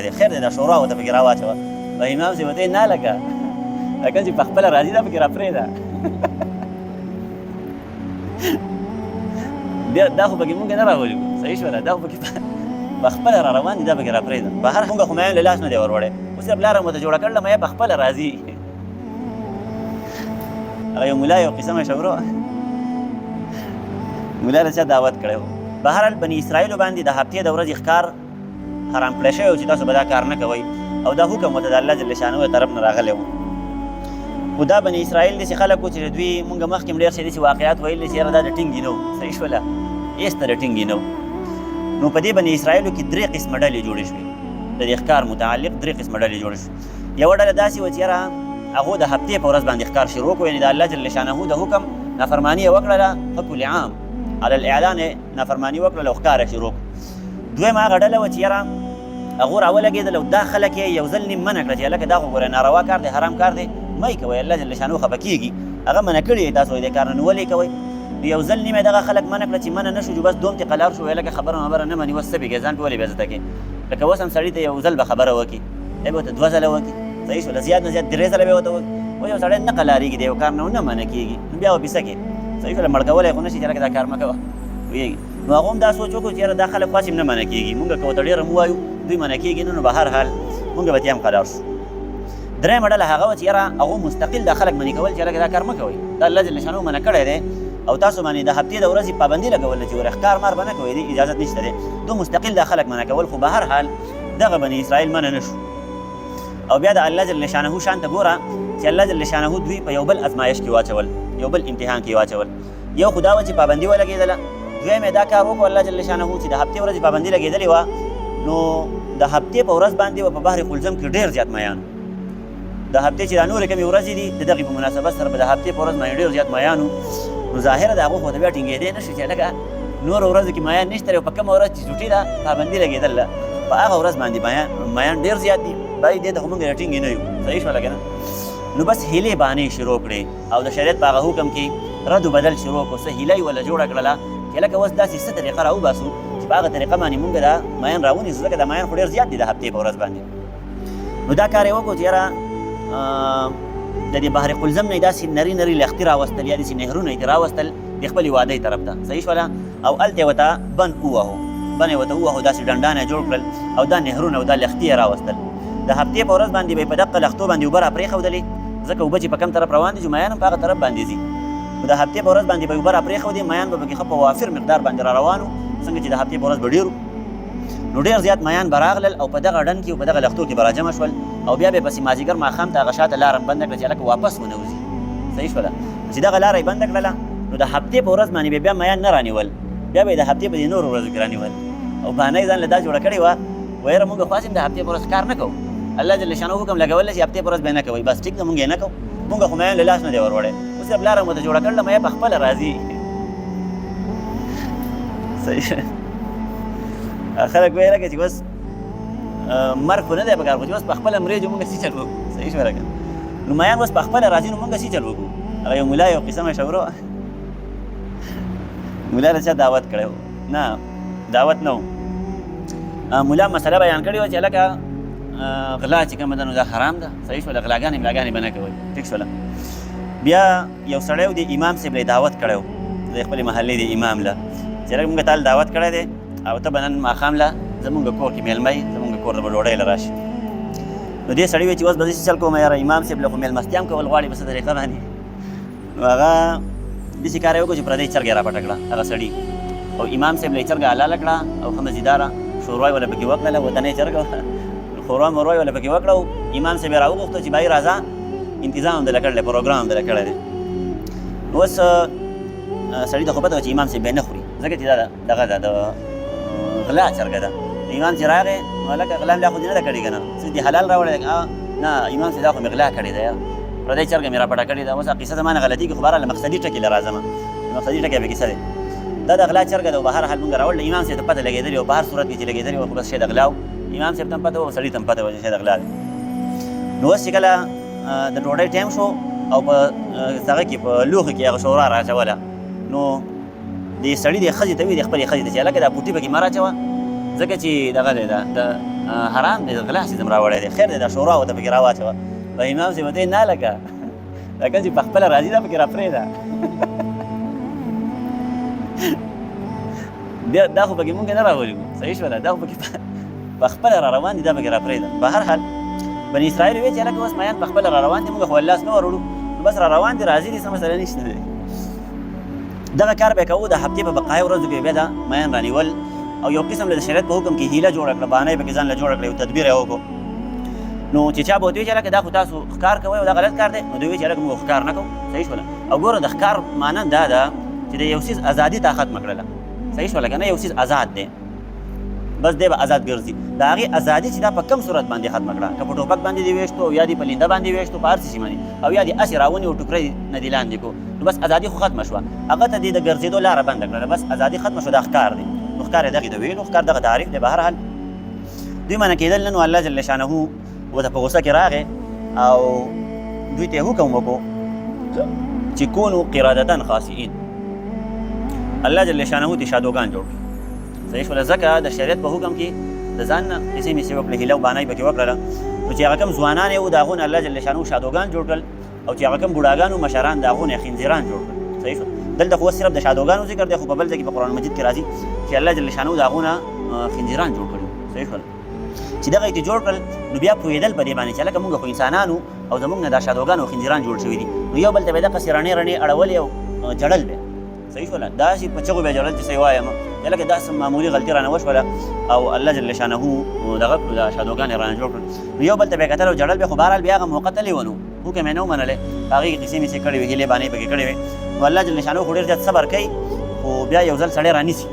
دی، خیر دی، دا شوروا ورته پکې راواچوه. وایي امام صاحب ورته نه لکه دا کوم چې په خپله راځي دا پکې راپرېږده، بیا دا خو پکې مونږ نه راولو. صحیح شوله، دا خو پکې په خپله را روان دي، دا پکې راپرېږده. بهر مونږ خو میان له لاس نه دی وروړی، اوس صرف لاره مو ورته جوړه کړله، میا په خپله راځي. هغه یو ملا یو قصه مشهوره وه، ملا له چا دعوت کړی و. بهرحال بني اسرائیلو باندې د هفتې د ورځې ښکار حرام کړی شوی و چې تاسو به دا کار نه کوئ، او دا حکم ورته د الله جل شانه له طرف نه راغلی و. خو دا بني اسرائیل داسې خلک وو چې د دوی مونږ مخکې هم ډېر څه داسې واقعات ویلي چې یاره دا د ټینګې نه وو. صحیح شوله، هېڅ ته د ټینګې نه وو. نو په دې بني اسرائیلو کې درې قسمه ډلې جوړې شوې، د دې ښکار متعلق درې قسمه ډلې جوړې شوې. یوه ډله داسې وه چې یاره هغو د هفتې په ورځ باندې ښکار شروع کړو، یعنې د الله جل شانه د حکم نافرماني یې وکړله، حکم عام علی الاعلان نافرماني وکړله او ښکار یې شروع کړو. دویمه هغه ډله وه چې یاره هغو راولګېدل او دا خلک یې یو ځل نیم منع کړه چې هلکه دا خو ګوره ناروا کار دی، حرام کار دی، مه یې کوئ، الله جل شانه خفه کېږي، هغه منع کړي یې تاسو دې کار نه، نو ولې یې کوئ؟ نو یو ځل نیم یې دغه خلک منع کړه چې منع نه شو، جو بس دوم تې قلار شو، ویل لکه خبره مبره نه مني، اوس څه پې کوې، ځان پې ولې بېعزته کوې؟ لکه اوس هم سړي ته یو ځل به خبره وکړي، بیا به ورته دوه ځله وکړي، صحیح شوله، زیات نه زیات درې ځله به ورته وکړي. اوس یو سړی نه قلارېږي د یو کار نه، نه منع کېږي، نو بیا به پې څه کوې؟ صحیح شوله، مړ کولی خو نه شي چې هلکه دا کار مه کوه، پوهېږي؟ نو هغه هم دا سوچ وکړو چې یاره دا خلک خو هسې هم نه منع کېږي، مونږ که ورته ډېر هم ووایو دوی منع کېږي نه، نو به هر حال مونږ به ترې هم قلار شو. درېیمه ډله هغه وه چې یاره هغو مستقل دا خلک منع کول چې هلکه دا کار مه کوئ، دا الله جل شانه منع کړی دی او تاسو باندې د هفتې د ورځې پابندي لګول چې ورې ښکار مار به نه کوئ، دې اجازت نشته دی. دوی مستقل دا خلک منع کول، خو به هر حال دغه بني اسرائیل منع نه شو. او بیا د الله جل شانه شان ته ګوره چې الله جل شانه دوی په یو بل ازمایش کې واچول، یو بل امتحان کې واچول. یو خو دا وه چې پابندي ولګېدله، دویم یې دا کار وکړو الله جل شانه چې د هفتې ورځې پابندي لګېدلې وه، نو د هفتې په ورځ باندې به په بحر قلزم کې ډېر زیات میان، د هفتې چې دا نورې کومې ورځې دي د دغې په مناسبت سره به د هفتې په ورځ باندې ډېر زیات میان وو. نو ظاهره د هغو خو ته بیا ټینګېدی نه شو چې لکه نورو ورځو کې میان نشته، او په کومه ورځ چې چوټي ده پابندي لګېدله په هغه ورځ باندې میان ډېر زیات دي، باید دې ته خو مونږ ټینګې نه یو. صحیح شوله که نه؟ نو بس هیلې بانې شروع کړې او د شریعت په هغه حکم کې رد و بدل شروع کړو، څه هیله یې ورله جوړه کړله چې لکه اوس داسې څه طریقه راوباسو چې په هغه طریقه باندې مونږ دا میان راونیسو، ځکه دا میان خو ډېر زیات دي د هفتې په ورځ باندې. نو دا کار یې وکړو چې یاره د دې بحر قلزم نه یې داسې نري نري لښتي راوستل یا داسې نهرونه یې ترې راوستل د خپلې وادۍ طرف ته. صحیح شوله، او هلته یې ورته بند ووهو، بند یې ورته ووهو، داسې ډنډان یې جوړ کړل او دا نهرونه او دا لښتي یې راوستل. د هفتې په ورځ باندې به یې په دقه لښتو باندې اوبه راپرېښودلې، ځکه اوبه چې په کوم طرف روان دي چې میان هم په هغه طرف باندې ځي. نو د هفتې په ورځ باندې به یې اوبه راپرېښودې، میان به پکې ښه په وافر مقدار باندې را روان وو، څنګه چې د هفتې په ورځ به ډېر وو، نو ډېر زیات میان به راغلل او په دغه ډنډ کې او په دغه لښتو کې به راجمع شول او بیا به یې پسې مازدیګر ماښام ته هغه شاته لاره هم بنده کړه چې هلکه واپس ونه وځي. صحیح شوله، چې دغه لاره یې بنده کړله نو د هفتې په ورځ باندې به بیا میان نه رانیول، بیا به یې د هفتې په دې نورو ورځو کې رانیول. او بهانه یې ځان له دا جوړه کړې وه، ویره مونږ خو هسې هم د هفتې په ورځ ښکار نه کوو، الله جل شانه حکم لګولی چې هفتې په ورځ به یې نه کوئ، بس ټیک ده مونږ یې نه کوو، مونږ خو میان له لاس نه دی وروړی، اوس صرف لاره مو ورته جوړه کړله، میا په خپله راځي. صحیح خلک وایي لکه چې اوس مرګ خو نه دی پکار، خو چې اوس په خپله مرې جو مونږ څه چل وکړو. صحیح شوه لکه نو میان اوس په خپله راځي، نو مونږ څه چل وکړو؟ هغه یو ملا یو قصه مشهوره وه، ملا له چا دعوت کړی و، نه دعوت نه و، ملا مسله بیان کړې وه چې هلکه غلا چې کومه ده نو دا حرام ده. صحیح شوله، غلاګانې ملاګانې به نه کوئ، ټیک شوله. بیا یو سړی و د امام صاحب له دعوت کړی و، د خپلې محلې د امام له چې هلکه مونږ ته دعوت کړی دی او ته به نن ماښام له زمونږ کور کې مېلمه یې، زمونږ کور ته به ډوډۍ له راشي. نو دې سړي ویل چې اوس به زه څه چل کوم یاره، امام صاحب له خو مېلمستیا هم کول غواړي په څه طریقه باندې. نو هغه داسې کار یې وکړو چې پردۍ چرګه یې راپټه کړه هغه سړي، او امام صاحب له یې چرګه حلاله کړه او ښه مزیداره شوروا یې ورله پکې وکړله، وطنۍ چرګه وه، ښوروا موروا یې ورله پکې وکړه. او امام صاحب یې راوغوښتو چې بای راځه، انتظام هم درله کړی دی، پروګرام هم درله کړی دی. نو اوس سړي ته خو پته وه چې امام صاحب به یې نه خوري، ځکه چې دا دغه ده د غلا چرګه ده. امام چې راغی نو هلکه غلا ملا خو دې نه ده کړې که نه، څه دې حلال راوړی دی؟ نه امام صاحب دا خو مې غلا کړې ده، پردۍ چرګه مې راپټه کړې ده. اوس قصه زما نه غلطېږي، خو بهرحال مقصدي ټکي له راځم، مقصدي ټکی پکې څه دی؟ دا د غلا چرګه ده او به هر حال مونږ راوړله. امام صاحب ته پته لګېدلې او په هر صورت کې چې لګېدلې وه خو بس شی د غلا و، امام صاحب ته هم پته وه او سړي ته هم پته وه چې شی د غلا دی. نو اوس چې کله د ډوډۍ ټایم شو او په هغه کې په لوښي کې هغه شورا راچوله، نو دې سړي دې ښځې ته وي، د خپلې ښځې ته چې هلکه دا پوټي پکې مه راچوه، ځکه چې دغه دی دا د حرام دی، غلا څیز هم راوړی دی، خیر دی دا شوروا ورته پکې راواچوه. په امام صاحب ورته نه لکه دا که چې په خپله راځي دا پکې راپرېږده، بیا دا خو پکې مونږ نه راولو. صحیح شوله، دا خو پکې په خپله را روان دي، دا پکې راپرېږده. په هر حال بني اسرائیل وی چې هلکه اوس میان په خپله را روان دي، مونږ خو لاس نه وروړو، نو بس را روان دي، راځي دي، څه مسله نشته دی. دغه کار به کوو د هفتې په بقایا ورځو کې به دا میان رانیول او یو قسم له شریعت په حکم کې حیله جوړه کړه، بهانه یې پکې ځان له جوړه کړه، یو تدبیر یې وکړو. نو چې چا به ورته ویل چې هلکه دا خو تاسو ښکار کوئ او دا غلط کار دی، نو دوی ویل چې هلکه موږ ښکار نه کوو. صحیح شوله. او ګوره د ښکار معنی دا ده چې د یو څیز ازادي تا ختمه کړله. صحیح شوله که نه؟ یو څیز ازاد دی، بس دی به ازاد ګرځي. د هغې ازادي چې دا په کم صورت باندې ختمه کړه، که په ټوپک باندې دې ویشتو او یا دې په لینده باندې ویشتو، په هر څه شي باندې، او یا دې هسې راونیو ټوکرۍ نه دې لاندې کړو، نو بس ازادي خو ختمه شوه، هغه ته دې د ګرځېدو لاره بنده کړله، بس ازادي ختمه شوه، دا ښکار دی. نو ښکار یې دغې ته ویلو، ښکار دغه تعریف دی. به هر حال دوی منع کېدل نه، نو الله جل شانه ورته په غوسه کې راغی او دوی ته حکم وکړو چې کونو قرادتن خاصئین، الله جل شانه ته شادوګان جوړ کړي. صحیح شوله. ځکه د شریعت په حکم کې د ځان نه قصې میسې وکړې، هیله او بانه یې پکې وکړله. نو چې هغه کوم ځوانان یې وو د هغو نه الله جل شانه شادوګان جوړ کړل، او چې هغه کوم بوډاګان وو مشران د هغو نه خنزیران جوړ کړل. صحیح شو. دلته خو صرف د شادوګانو ذکر دی، خو په بل ځای کې په قرآن مجید کې راځي چې الله جل شانه د هغو نه خنزیران جوړ کړي. صحیح شول. چې دغه یې جوړ کړل، نو بیا پوهېدل په دې باندې چې هلکه مونږ خو انسانانو او زمونږ نه دا شادوګان او خنزیران جوړ شوي دي، نو یو بل ته به یې دقسې رڼې رڼې اړولې او ژړل به. صحیح شوله. داسې په چغو به یې ژړل چې څه یې وایم چې لکه داسې معمولي غلطي رانه وشوله او الله جل شانه دغه کړو، دا شادوګان یې رانه جوړ کړل. نو یو بل ته به یې کتل او ژړل به، خو بهرحال بیا هغه موقع تللې وه، نو حکم یې نه و منلی، په هغې کې قصې میسې کړې وې، هیلې بانې پکې کړې وې. نو الله جل شانه خو ډېر زیات صبر کوي، خو بیا یو ځل سړی رانیسي.